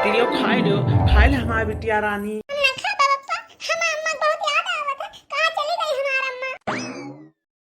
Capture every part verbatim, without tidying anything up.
लियो, खाइ लियो, खाइ ले हमार बिटिया रानी। हम ना खाबा पप्पा, हम अम्मा के बहुत याद आवत है। कहाँ चली गई हमार अम्मा?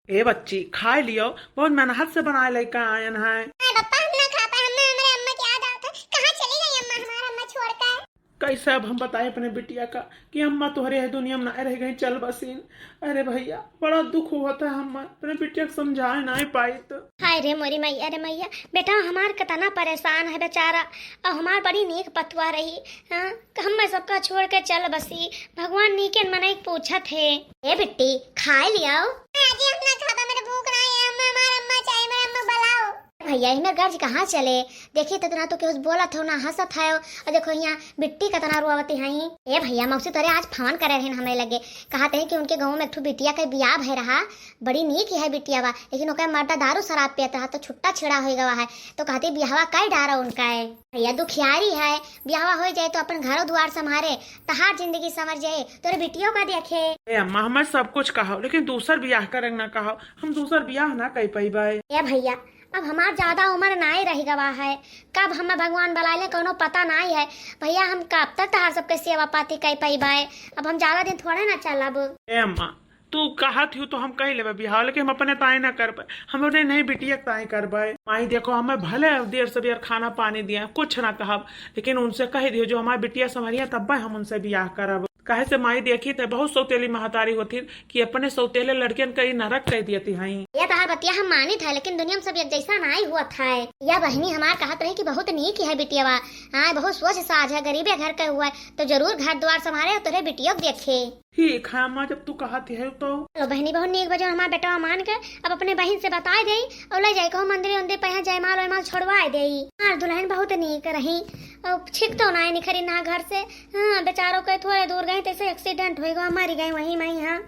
ए बच्ची, खाइ लियो, बहुत मेहनत से बनाए लइका आयन है। अरे पप्पा, हम ना खा पाए, हम ना, हमरे अम्मा के याद आवत है। कहाँ चली गई अम्मा, हमार अम्मा छोड़ के? कैसे अब हम बताए अपने बिटिया का कि अम्मा तोहरे है दुनिया में ना रह गई, चल बसिन। अरे भैया, बड़ा दुख होत है, हम अपने बिटिया के समझाए नाहीं पाइत। हाय रे मोरी मैया रे मैया, बेटा हमार कितना परेशान है बेचारा, और हमार बड़ी नीक पतवा रही, हाँ, हम सबका छोड़ के चल बसी। भगवान नीके मनई के पूछत है। ए बिट्टी, खाइ लियो। अजी, हम ना खाबा, मेरे भूख ना है, हम, हमार अम्मा चाहिए, मेरे अम्मा बुलाओ। भैया, इमे गर्ज कहाँ चले? देखी तो ना तो केहू बोलत हो, ना हँसत है। और देखो यहाँ बिट्टी कितना रोवती है। ए भैया, मौसी तोरे आज फोन करे रहन हमरे लगे, कहत है कि उनके गाँव में एक ठो बिटिया के बियाह भय रहा, बड़ी नीक है बिटिया बा, लेकिन ओकर मर्दा दारू शराब पियत रहा तो छुट्टा छेड़ा होइ गवा है, तो कहते बियाहवा कइ डारा उनका है। भैया दुखियारी है, बियाहवा होइ जाए तो अपन घरो दुआर संभारे, तहार जिंदगी संवर जाए, तोरे बिटियो का देखे। ए अम्मा, हमें सब कुछ कहो, लेकिन दूसर बियाह करे ना कहो, हम दूसर बियाह ना कइ पइबे। ए भैया, अब हमार ज्यादा उम्र नाई रह गवा है, कब हमें भगवान बुलाए ले कौनो पता नाई है। भैया, हम कब तक तहार सबके सेवा पाती कइ पइबे? अब हम ज्यादा दिन थोड़े ना चलब। ए अम्मा, तू कहत हियो तो हम कइ लेबे बियाह, लेकिन हम अपने ताई ना करबे, हम अपने नहीं बिटिया के ताई करबे। माई देखो, हमें भले देर सबेर खाना पानी दिया, कुछ ना कहब, लेकिन उनसे कहि दियो जो हमार बिटिया संवरिया, तब्बे हम उनसे बियाह करब। काहे से माई देखी त बहुत सौतेली महतारी होती कि अपने सौतेले लड़कियन का ई नरक कइ देती हैं। ये तहार बतिया हम मानित है, लेकिन दुनिया में सब एक जैसा नाई होत है। या बहिनी हमार कहत रही कि बहुत नीक है बिटियावा, हाँ, बहुत सोझ साझ है, गरीबे घर के हुआ है, तो जरूर घर द्वार संभारे और तोरे बिटियो के देखे। ठीक है अम्मा, जब तू कहत है तो। चलो बहिनी, बहुत नीक बा जौन हमार बेटवा मान के अब अपने बहिन से बताइ देई और लइ जाई कहूँ मंदिर उंदिर पे, यहाँ जयमाल वयमाल छोड़वाइ देई। हमार दुल्हन बहुत नीक रही और छिकतो नाई निखरी ना घर से। हाँ, बेचारो के थोड़े दूर गई तैसे accident होइ गवा, मरि गई वहीं में। हाँ।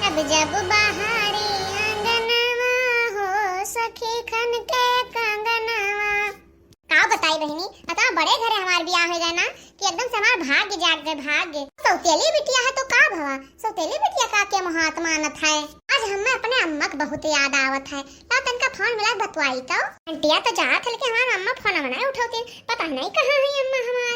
जब जब बहारे अंगनवा हो सखी खन के कंगनवा। का बताई बहिनी, इतना बड़े घरे हमार बियाह होइ गए ना कि एकदम से हमार भाग्य जाग गए, भाग्य। सौतेली बिटिया है तो का भवा, सौतेली बिटिया का के मुहात मानत है। आज हमें अपने अम्मा के बहुत याद आवत है। लाओ तनका फोन मिला के बतवाई तो। आंटिया तो जात है लेकिन हमार अम्मा फोन नाई उठौती, पता नाई कहाँ है अम्मा हमार।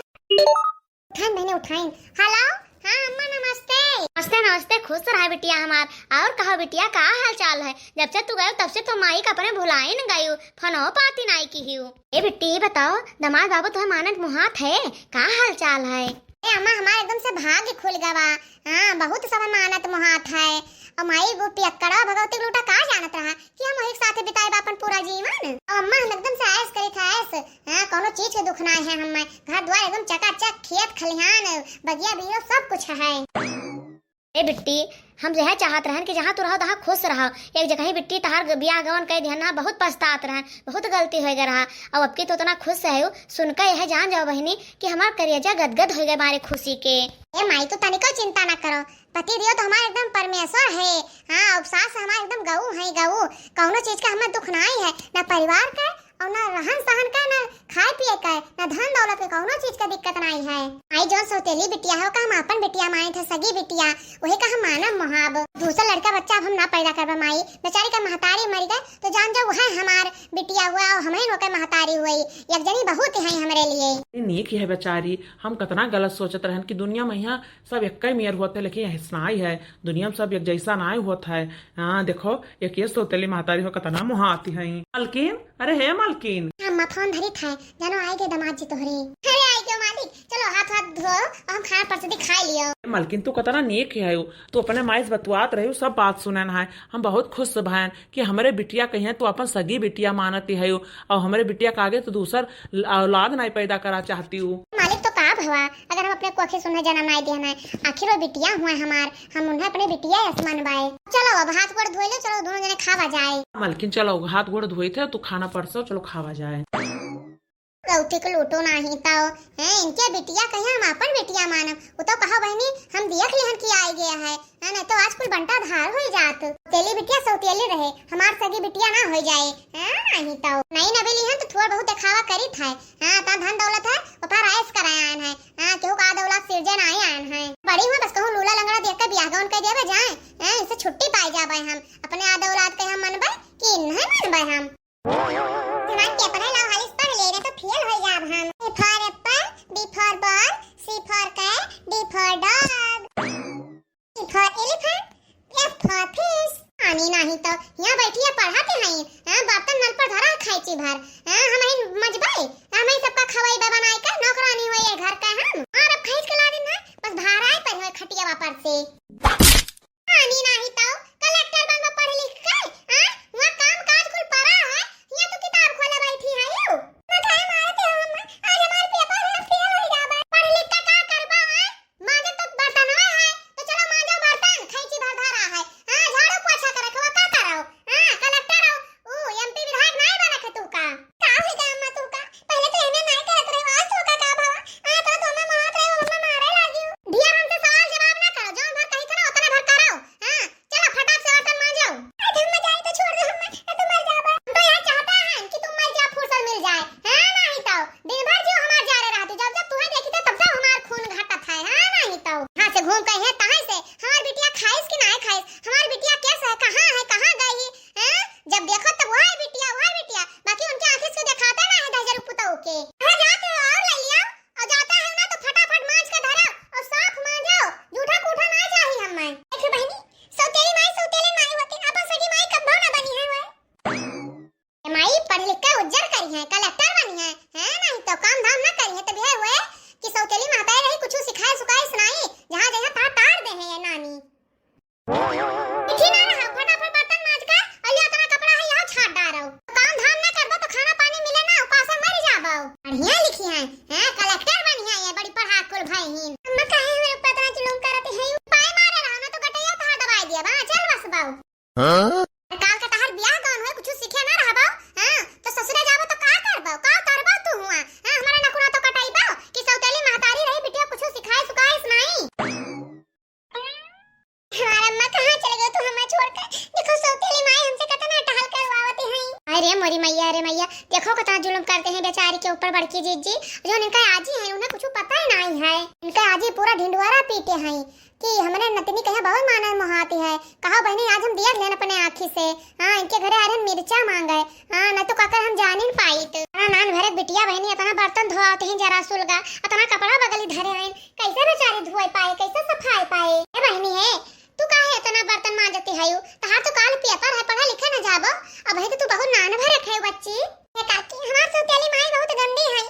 उठाइन बहिनी, उठाइन। हेलो, हाँ अम्मा, नमस्ते। नमस्ते, नमस्ते, खुश रहा बिटिया हमार। और कहो बिटिया, का हाल चाल है? जब से तू गयो, तब से तो माई का अपने भुलाइन गयो, फोनो पाती नाई किहियो। ए बिट्टी, बताओ, दामाद बाबू तोहे मानत मुहात है, का हाल चाल है? ए अम्मा, हमार एकदम से भाग्य खुल गवा। हाँ, बहुत सब मानत मुहात है। और माई वो पियक्कड़ा भगवती के लूटा का जानत रहा कि हम वही के साथे बिताएब अपन पूरा जीवन। और अम्मा, हम एकदम से ऐश करी था, ऐश। हाँ, कौनो चीज के दुख ना है हमें। घर द्वार एकदम चकाचक, खेत खलिहान, बगिया बियो, सब कुछ है। ए बिट्टी, हम यह चाहत रहन कि जहाँ तू रहो तहाँ खुश रहो। एक जगह ही बिट्टी तहार ग-, बियाह गवन कइ दिहन ना, बहुत पछतात रहन, बहुत गलती होइ गए रहा। अब अबकी तो उतना खुश है, सुन के यह जान जाओ बहिनी कि हमार करेजा गदगद होइ गए मारे खुशी के। ए माई, तू तनिको चिंता ना करो, पति देव तो हमार एकदम परमेश्वर है। हाँ, और सास हमार एकदम गऊ है, गऊ। कौनो चीज का हमें दुख नाई है, ना परिवार का और ना रहन सहन का, ना खाए पिए का, ना धन दौलत का, कौनो चीज का दिक्कत नाई है। माई, जौन सौतेली बिटिया हो का हम अपन बिटिया मानित है, सगी बिटिया, वही का हम मानब मोहाब। दूसरा लड़का बच्चा अब हम ना पैदा करबे माई, बेचारी का महतारी मर गए तो जान जाओ वह हमार बिटिया हुआ और हमें ओकर महतारी हुई। एक जनी बहुत है हमरे लिए। नीक है बेचारी, हम कितना गलत सोचत रहन कि दुनिया में यहाँ सब एक्के मेर होत है, लेकिन ऐसा नाई है, दुनिया में सब एक जैसा नाई होत है। हाँ, देखो, एक ये सौतेली महतारी हो, कितना मुहाती है। मलकिन, अरे हे मलकिन। अम्मा फोन धरी था, जानो आए गए दामाद जी तोहरे। अरे आए गए मालिक, चलो हाथ हाथ धो, और हम खाना परसती खाए लियो। मलकिन, तू कितना नेक है हो, तू अपने माई से बतुआत रही हो, सब बात सुनन है, हम बहुत खुश भयन। कि हमरे बिटिया कहिया तू अपन सगी बिटिया मानती है और हमरे बिटिया के आगे तू दूसर औलाद नाई पैदा करा चाहती हूँ। मालिक तो का भवा, अगर हम अपने कोखे सुने जन्म नाई देना है, आखिर वो बिटिया हुआ हमार, हम उन्हें अपने बिटिया यस मानबाए। चलो अब हाथ गोड़ धोई लो, चलो दोनों जने खावा जाए। मलकिन चलो हाथ गोड़ धोई थे, तू खाना परसो, चलो खावा जाए। गलती के लूटो नाही तो, हैं, इनके बिटिया कहीं हम अपन बिटिया मानब। वो तो कहा बहनी, हम देख लिहन कि आए गया है, हैं, नहीं तो आज कुल बंटा धार होई जात। सौतेली बिटिया सौतेली रहे, हमार सगी बिटिया ना होई जाए, हैं, नहीं तो। नहीं नबी लिहन तो थोड़ बहुत दिखावा करी था, हाँ, ता धन दौलत है, वो पर ऐश कराए आयन है, हाँ, केहू का दौलत सिरजे ना आए आयन है। बड़ी हुआ बस कहूँ लूला लंगड़ा देख के बियाह गौन कर देवे जाए, हैं, इसे छुट्टी पाई जाबे हम, अपने आ दौलत के हम मनबे कि नहीं मनबे हम। जवान के पढ़े लाओ हालिस पढ़ ले, नहीं तो फेल हो जाब हम। तुम कहे तहाँ से, हमार बिटिया खाइस कि नाहीं खाइस, हमार बिटिया कैसे है, कहाँ है, कहाँ गई ही, हैं? जब देखो तब वही बिटिया, वही बिटिया, बाकी उनके आँखी से देखाते नाहीं है दहिजरू पुतऊ के। कहाँ जाते हो, और ले लिया, और जाता है ना तो फटाफट मांज के धरो और साफ मांजो, जूठा कूठा ना चाही हमें। देखे बहिनी, सौतेली माई, सौतेली माई होती, अपन सगी माई कब्बो ना बनी है वह। ए माई, पढ़ लिख के उज्जर करी है, कलेक्टर बनी है, हैं? नहीं तो काम धाम ना करी है, तब यह हुए कि सौतेली महतारी रही, कुछ सिखाए सुखाए सुनाई, जहाँ जहाँ तार तार दे है ये नानी। इठी ना रहा, फटाफट बर्तन मांज के और ये इतना कपड़ा है, यहाँ छाट डारो। काम धाम ना करबो तो खाना पानी मिले ना, उपासे मर जाबो। बढ़िया लिखी है, हैं? कलेक्टर बनी है ये, बड़ी पढ़ा कुल भई हीन। अम्मा काहे हमरे ऊपर इतना जुलुम करत है? पाए मारे रहो ना तो गटैया तहार दबाई दिया बा, चल बस बाऊ। हाँ? काल के तहार बियाह गौन होए, कुछ सीखे ना रहबो, हाँ? तो ससुरे जाबो तो का करबो, का करबो तू हुआ? हाँ, हमारे नखुना तो कटाइबो कि सौतेली महतारी रही, बिटिया कुछ सिखाए सुखाए सुनाई। हमार अम्मा कहाँ चल गयो तू हमें छोड़ के? देखो सौतेली माई हमसे कितना टहल करवावती हैं। अरे मोरी मैया, अरे मैया, देखो कितना जुलुम करते हैं बेचारी के ऊपर बड़की जिज्जी। जो इनका आजी है उन्हें कुछ पता ही नहीं है। इनका आजी पूरा ढिंडवारा पीटे हैं कि हमरे नतनी कहे बहुत मानन मोहाती है। कहो बहिनी, आज हम दिया लेन अपने आँखी से। हाँ, इनके घरे आ रहे मिर्चा मांगे। हाँ, न तो काकर हम जानिन पाइत। इतना नान भरे बिटिया बहिनी, इतना बर्तन धोआवत हैं जरा सुलगा, इतना कपड़ा बगली धरे हैं, कैसे बेचारी धोए पाए, कैसे सफाए पाए? ए बहिनी है, तू काहे इतना बर्तन मांजती है? तहार तो काल पेपर है, पढ़ा लिखे न जाबो। अब है तो तू बहुत नान भरे है बच्ची। ए काकी, हमार सौतेली माई बहुत गंदी है,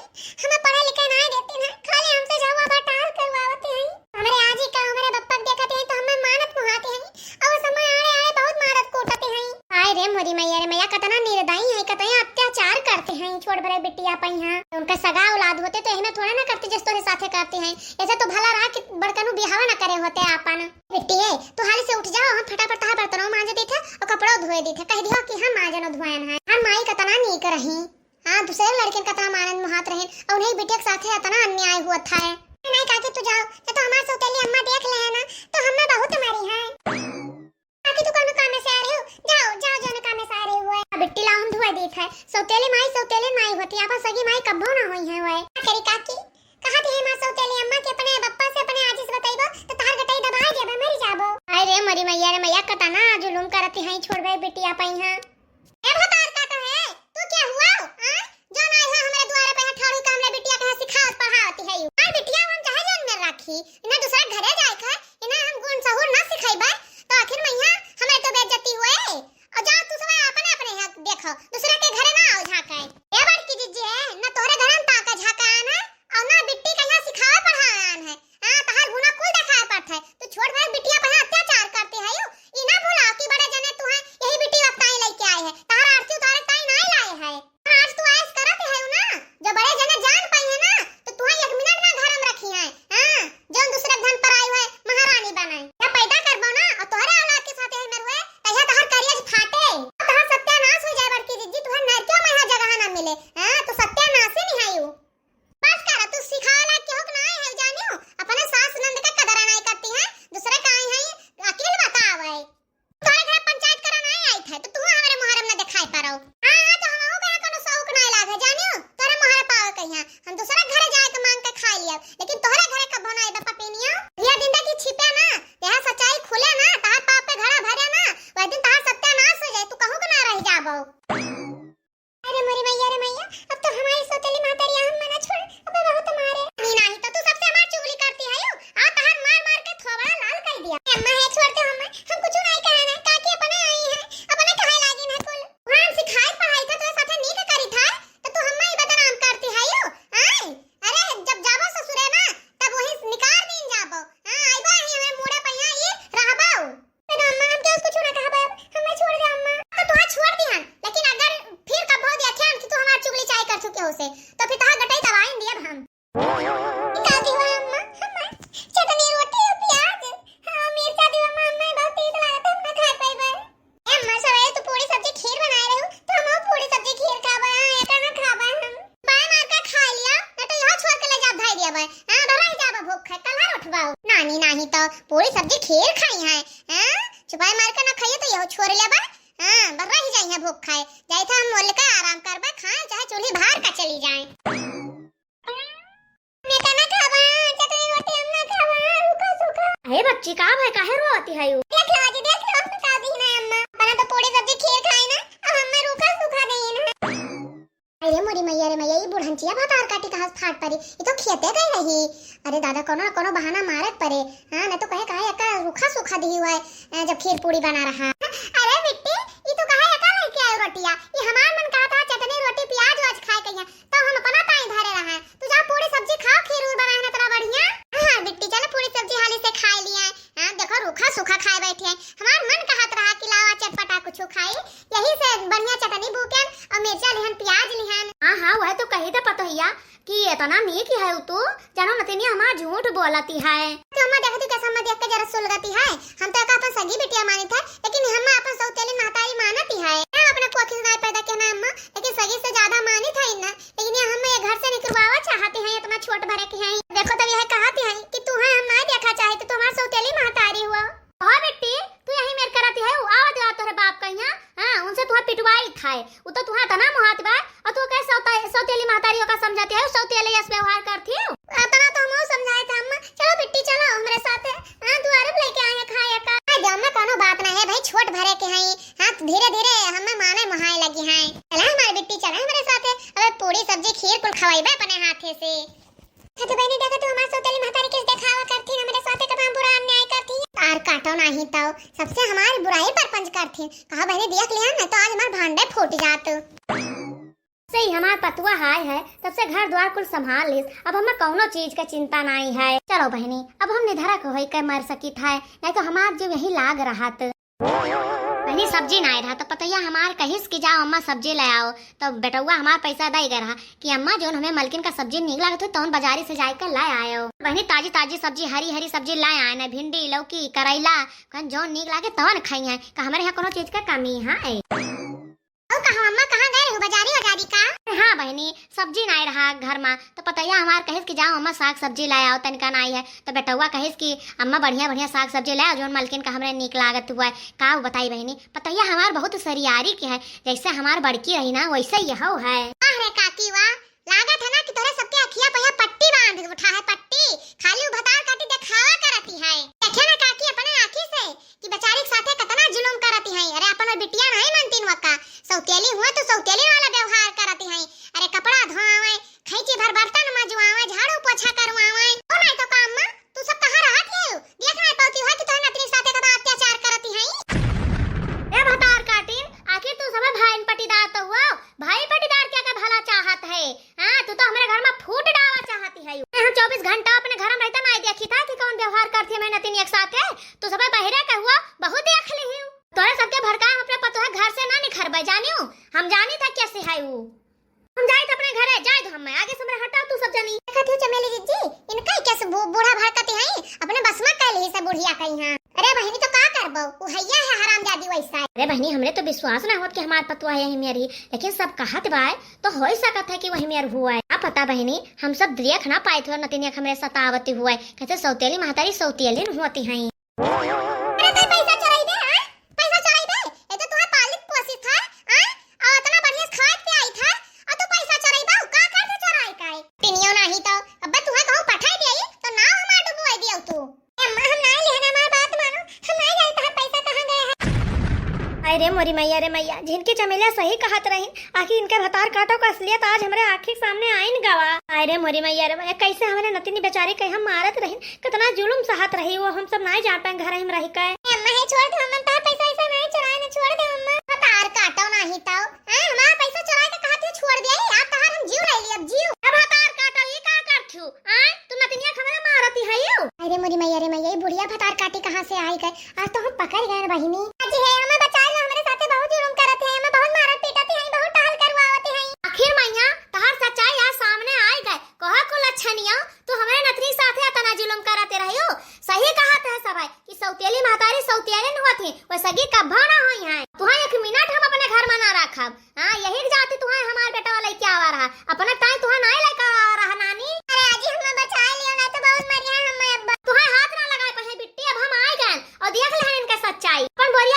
हमें पढ़े लिखे ना देती ना, खाली हमसे झगड़ा बटार करवावती है। हमरे आजी का, हमरे बप्पा के देखते हैं तो हमें मानत मुहाते हैं, और वो समय आड़े आड़े बहुत मारत कूटते हैं। हाय रे मोरी मैया रे मैया, कितना निर्दयी है, कितना अत्याचार करते हैं छोट बड़े बिटिया पे यहाँ। उनका सगा औलाद होते तो यही में थोड़ा ना करते जस तोरे साथे करते हैं। ऐसे तो भला रहा कि बड़कनू बिहावा ना करे होते आपन। बिट्टी है, तू हाली से उठ जाओ, हम फटाफट तहार बर्तनों मांज देते और कपड़ों धोए देते, कह दियो कि हम मांजन और धोयन है। हमार माई कितना नीक रही, हाँ, दूसरे लड़कन का तना मानन मुहात रहे और उन्हें बिटिया के साथे इतना अन्याय हुआ था है। नहीं काकी, तू जाओ, नहीं तो हमार सौतेली अम्मा देख ले है ना, तो हमें बहुत मारी है। काकी, तू कौन काम में से आ रही हो? जाओ, जाओ, जौन काम में से आ रही हो। अब बिट्टी लाओ, हम धुआ देत है। सौतेली माई, सौतेली माई होती, आपन सगी माई कब्बो ना होई है वै। का करी काकी, कहा थी हमार सौतेली अम्मा के अपने बप्पा से, अपने आजी से बताइबो, तो तार गटई दबाए देबे, मरी जाबो। हाय रे मोरी मैया रे मैया, कतना जुलुम करती हैं छोट बड़े बिटिया पे यहाँ। ए भतार का तो है, तू क्या हुआ? हाँ? जो ना है हमरे द्वारे पे ठाड़ी का हमरे बिटिया के सिखावत पढ़ावती है यू। हाय बिटिया, हम चाहे जौन में राखी, इन्हें दूसरा घरे जाए का, इन्हें हम गुण सहूर ना सिखाइबे, तो आखिर मैया हमें तो बेइज्जती हुए। और जाओ तू सब अपने अपने यहाँ देखो, दूसरे के घरे ना आओ झांके। ए बड़की जिज्जी है, ना तोहरे घर में ताका झांका आन है, और ना बिट्टी के यहाँ सिखावे पढ़ावे आन है। हाँ, तहार गुना कुल देखाए पड़त है। तू छोट भाई बिटिया पर अत्याचार करते है यू। ई ना भूला कि बड़े जने तू है, यही बिट्टी वक्ताई लेके आए है। तहार आरती उतारे ताई नाई लाए है। आज तू ऐस करत है ना, जो बड़े जने जान पाई है ना, तो तू है एक मिनट ना घर में रखी है। हाँ, जौन दूसरे धन पर आई है, महारानी बनाए। या पैदा करबो ना, और तोहरे औलाद के साथ यही में हुए, तहिया तहार करियज फाटे। तहार सत्यानाश हो जाए बड़की जिज्जी, तुहर नरकियो में यहाँ जगह ना मिले। हाँ, तू सत्यानाश ही नहीं है यू। बस कर, तू सिखावे लायक केहू के नाय है, जानियो? अपने सास नंद के कदर नाय करती है, दूसरे का आई है, अकेल बतावे। तोरे घर पंचायत करा नाय आई थे, तो तू हमारे मुहर्रम न दिखाई पारो। हाँ, हाँ, तो हमहू के यहाँ कोनो शौक नाय लागे, जानियो? तोरे मुहर्रम पावे कहिया, हम दूसरा घरे जाए के मांग के खा लिया, लेकिन तोहरे घरे कबो ना आइबे पपीनिया। यह दिन तक छिपे ना, यह सच्चाई खुले ना, तहार पाप के घड़ा भरे ना, वह दिन तहार सत्यानाश हो जाए, तू कहूँ के ना रह जाबो। अरे मोरी मैया रे मैया, अब तो हमारी सौतेली महतारी हम मना छोड़, अब बहुत मारे। नी नाही तो तू सबसे हमार चुगली करती है यू। आ तहार मार मार के थोबड़ा लाल कर दिया। ए अम्मा है छोड़ दे हमें, हम कुछ नहीं कहना है, काकी अपने आई है, अपने कहे लागी ना कुल। वहाँ हम सिखाई पढ़ाई था तो साथे नीक करी था, तो तू हमें ही बदनाम करती है यू। आय, अरे जब जाबो ससुरे ना, तब वही निकार दीन जाबो। हाँ, आइबो ही हमें मूड़े पहिया ये रहबो। अरे अम्मा, हम क्या उसको छूना कहा बाप? हमें छोड़ दे अम्मा। तो तुहार छोड़ दी हम, लेकिन अगर फिर कब हो दिया ध्यान कि तू हमार चुगली चाय कर चुके हो से, तो फिर तहार गटाई दवाई दिया हम। का देवा अम्मा, हमें चटनी रोटी और प्याज, हाँ, मिर्चा देवा अम्मा, हमें बहुत तीत लागत है, हम ना खा पाइबे। ए अम्मा, सवेरे तू पूरी सब्जी खीर बनाए रहू, तो हम पूरी सब्जी खीर खाबे, हाँ, एका ना खाबे हम। बाय मार के खा लिया, ना तो यह छोड़ के ले जा भाई दिया बाय। हाँ, बर्रा ही जाबा भूख है, कल हर उठबाओ। नानी नाही तो पूरी सब्जी खीर खाई है, हाँ? चुपाई मार के ना खाइए तो यह छोड़ ले बाय। हाँ, बर्रा ही जाई है भूख खाए। जाई था हम मोल के आराम करबे, खाए चाहे चूल्ही बाहर का चली जाए। मैं तो ना खाबा, चटनी रोटी हम ना खाबा, रुको सुखा। हे बच्ची, का भय, काहे रोवती है यू? देख लो जी, देख लो, हम का दीन है अम्मा। अपना तो पूरी सब्जी खीर खाई ना, अब हमें रूखा सूखा दीन है। अरे मोरी मैया रे मैया, ई बुढ़ंचिया भतार काटी कहाँ से फाट परी? ई तो खेते गई रही। अरे दादा, कोनो न कोनो बहाना मारे के परे। हाँ, न तो कहे काहे एका रूखा सूखा दी हुआ है, अ, जब खीर पूरी बना रहा। अरे बिट्टी, ई तो कहे एका लेके आयो रोटिया। ई हमार मन कहा था चटनी रोटी प्याज वाज खाए कहिया, तो हम अपना ताई धरे रहा। तू जा पूरी सब्जी खाओ, खीर उर बनाए ना इतना बढ़िया। हाँ बिट्टी, चलो पूरी सब्जी हाली से खाए लिया। हाँ, देखो, रूखा सूखा खाए बैठे हैं। हमार मन कहत रहा कि लावा चटपटा कुछ खाई, यही से बढ़िया चटनी बूकेन और मिर्चा लिहन, प्याज लिहन। हाँ, हाँ, वह तो कही था पतोहिया कि इतना नीक है उ तू, जानो नतिनिया हमार झूठ बोलती है। तो अम्मा देखती कैसे अम्मा देख के जरा सुलगती है। हम तो एका अपन सगी बिटिया मानी थे, लेकिन हम अपन सौतेली महतारी मानती है। हम अपने कोखी से नाई पैदा के ना अम्मा, लेकिन सगी से ज्यादा मानी था इन्ना। लेकिन ये हम ये घर से निकलवावा चाहते हैं, इतना छोट भरे के हैं। देखो तब यह कहती है कि तू है हम नहीं देखा चाहे तो तुम्हार सौतेली महतारी हुआ। हाँ बेटी, तू यही मेर करती है, वो आवा दे तोरे बाप का यहाँ। हाँ, उनसे तुहा पिटवाई था, वो तो तुहा तना मुहात बा, और तू कैसे सौता-, सौतेली महतारी का समझती है, सौतेली यस व्यवहार करती है। इतना तो हम समझाए थे अम्मा। चलो बेटी चलो हमरे साथ, हाँ, दुआरे पे लेके आए खाए का। अरे अम्मा कोनो बात ना है भाई, छोट भरे के हैं। हाँ, तो धीरे धीरे हमें माने मोहाए लगी हैं। चला हमारी बिट्टी, चला हमारे साथे। अबे पूरी सब्जी खीर कुल खवाइबे अपने हाथे से। हाँ तो बहनी, देखा तू हमार सौतेली महतारी किस देखावा करथी, हमरे साथे कतना बुरा अन्याय करथी। तार काटो नाही तो सबसे हमारी बुराई परपंच करथी। कहा बहनी देख लिया ना तो आज हमार भांडे फूट जात। सही हमार पतुआ हाय है, तब से घर द्वार कुल संभाल लिस। अब हमें कौनो चीज का चिंता नाई है। चलो बहनी, अब हम निधरक होई के मर सकित है, नहीं तो हमार जीव यही लाग रहत। बहनी सब्जी नाई रहा तो पतोहिया हमार कहिस कि जाओ अम्मा सब्जी ले आओ, तो बेटौआ हमार पैसा दे गए रहा कि अम्मा जोन हमें मलकिन का सब्जी नीक लागत हो तौन बाजारी से जाए के ले आयो। बहनी ताजी ताजी सब्जी, हरी हरी सब्जी ले आए ना, भिंडी, लौकी, करैला, कौन जोन नीक लागे तौन खाई है, का हमारे यहाँ कोनो चीज का कमी है? ओ कहो अम्मा, कहाँ गए हो, बाजारी वाजारी का? हाँ बहनी, सब्जी नाई रहा घर मा, तो पतोहिया हमार कहिस कि जाओ अम्मा साग सब्जी ले आओ, तनिका नाई है। तो बेटौआ कहिस कि अम्मा बढ़िया बढ़िया साग सब्जी ले आओ, जोन मलकिन का हमरे नीक लागत हुआ है। का बताई बहनी, पतोहिया हमार बहुत सरियारी के है, जैसे हमार बड़की रही ना वैसे ही यहो है। वाह रे काकी वाह, लागत है ना कि तोरे सबके अखिया पहिया पट्टी बांध उठा है, पट्टी। खाली उ भतार काटी देखावा करती है। देखे ना काकी अपने आँखी से कि बेचारी के साथे कितना जुलुम करती है। अरे अपन बिटिया नहीं मानतीन वका, सौतेली हुआ तो सौतेली वाला व्यवहार करती है। अरे कपड़ा धोआवे, खैची भर बर्तन मजुआवे, झाड़ू पोछा करवावे। ओ नहीं तो काम मा तू सब कहाँ रहत है? देख नहीं पाती है कि तोहरे नतनी साथे कितना अत्याचार करती है। ए भतार काटिन, आखिर तू सब भाई पटीदार तो हुआ, भाई पटीदार क्या का भला चाहत है? हाँ, तू तो हमरे घर मा फूट डावा चाहती है। हम चौबीस घंटा अपने घर मा रहता नहीं देखी था कि कौन व्यवहार करती है मेरे नतिन एक साथे। तू सब बहिरे का हुआ, बहुत देख ली हूँ। तोरे सबके भड़काए हम अपने पतोह घर से ना निखरबे, जानियो? हम जानी था कैसे है वो। हम जाइत अपने घरे, जाए दो हमें, आगे से हमरे हटाओ तू सब जनी। देखत हो चमेली जिज्जी, इनका ही कैसे बू-, बूढ़ा भड़कती है, अपने बस मा कह ली से बुढ़िया कहीं हाँ। अरे बहनी तो का करबो, वो हैया है हरामजादी वैसा है। अरे बहनी हमरे तो विश्वास ना होत कि हमार पतुआ है यही मेरी, लेकिन सब कहत बाय तो हो ही सकत है कि वही मेर हुआ है। का पता बहनी, हम सब देख ना पाए थे और नतिनिया हमरे सतावती हुआ है, कैसे सौतेली महतारी सौतेलिन होती हैं। अरे तू पैसा चोराई दे, हाँ? पैसा चोराई दे? ये तो तुम्हारे पालित पोसित है, हाँ? और इतना बढ़िया से खाए पियाई था, और तू पैसा चोराई बा, का कर दे चोराई का है? पिनियो नाही तो, अब्बे तुम्हें कहूँ पठाई दिया, तो नाव हमार डुबवाई दियो तू। ए अम्मा, हम नाई लेहन, हमार बात मानो, हम नाई जाई, तहार पैसा कहाँ गया है? अरे मोरी मैया रे मैया, झिनकी चमेलिया सही कहत रही, आखिर इनके भतार काटो का असलियत आज हमरे आँखी के सामने आइन गवा। अरे मोरी मैया रे मैया, कैसे हमरे नतिनी बेचारी के हम मारत रही, कितना जुलुम सहत रही, वो हम सब नाई जान पाए घर हम रह के। ए अम्मा, हे छोड़ दे अम्मा, तहार पैसा ऐसा नाई चुराए ना, छोड़ दे अम्मा। भतार काटो नाही तो, हैं, हमारा पैसा चुराए के कहत है, छोड़ दे, आप तहार हम जीव ले ली, अब जीव। अब भतार काटो, ये का करत हो? आय, तू नतिनिया के हमरा मारती है यू? अरे मोरी मैया रे मैया, ये बुढ़िया भतार काटी कहाँ से आई गए? आज तो हम पकड़ गए ना बहिनी। अजी है, हमें बचाए लो, हमरे साथे बहुत जुलुम करत है, हमें बहुत मारत पीटत है, बहुत टहल करवावत है। आखिर मैया, तहार सच्चाई आज सामने आई गए। कहा को लक्षणिया, तू हमरे नतनी साथे इतना जुलुम करते रहियो। सही कहत है सब है कि सौतेली महतारी सौतेलिन होत ही, वो सगी कब्बा ना होई है। तुहा एक मिनट हम अपने घर मा ना रखब। हाँ, यही के जाती तुहा हमार बेटा वाला क्या आवा रहा, अपने ताई तुहा नाई लेकर आवा रहा नानी। अरे आजी, हमें बचा लियो, ना तो बहुत मरिया है हमें अब्बा। तुहा हाथ ना लगाए पहे बिट्टी, अब हम आए गए और देख ले इनका सच्चाई। अपन बोरिया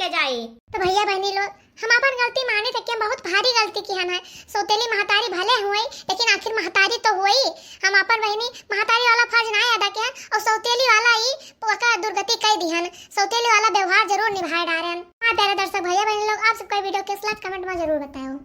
जाई। तो भैया बहनी लोग, हम आपन गलती माने थे कि हम बहुत भारी गलती किहन है। सौतेली महतारी भले हुई, लेकिन आखिर महतारी तो हुई। हम आपन बहनी महतारी वाला फर्ज ना अदा किहन और सौतेली वाला ही ओका दुर्गति कई दिहन। सौतेली वाला व्यवहार जरूर निभाए डारेन। हाँ प्यारे दर्शक भैया बहनी लोग, आप सबका वीडियो कैसा लगा कमेंट में जरूर बताओ।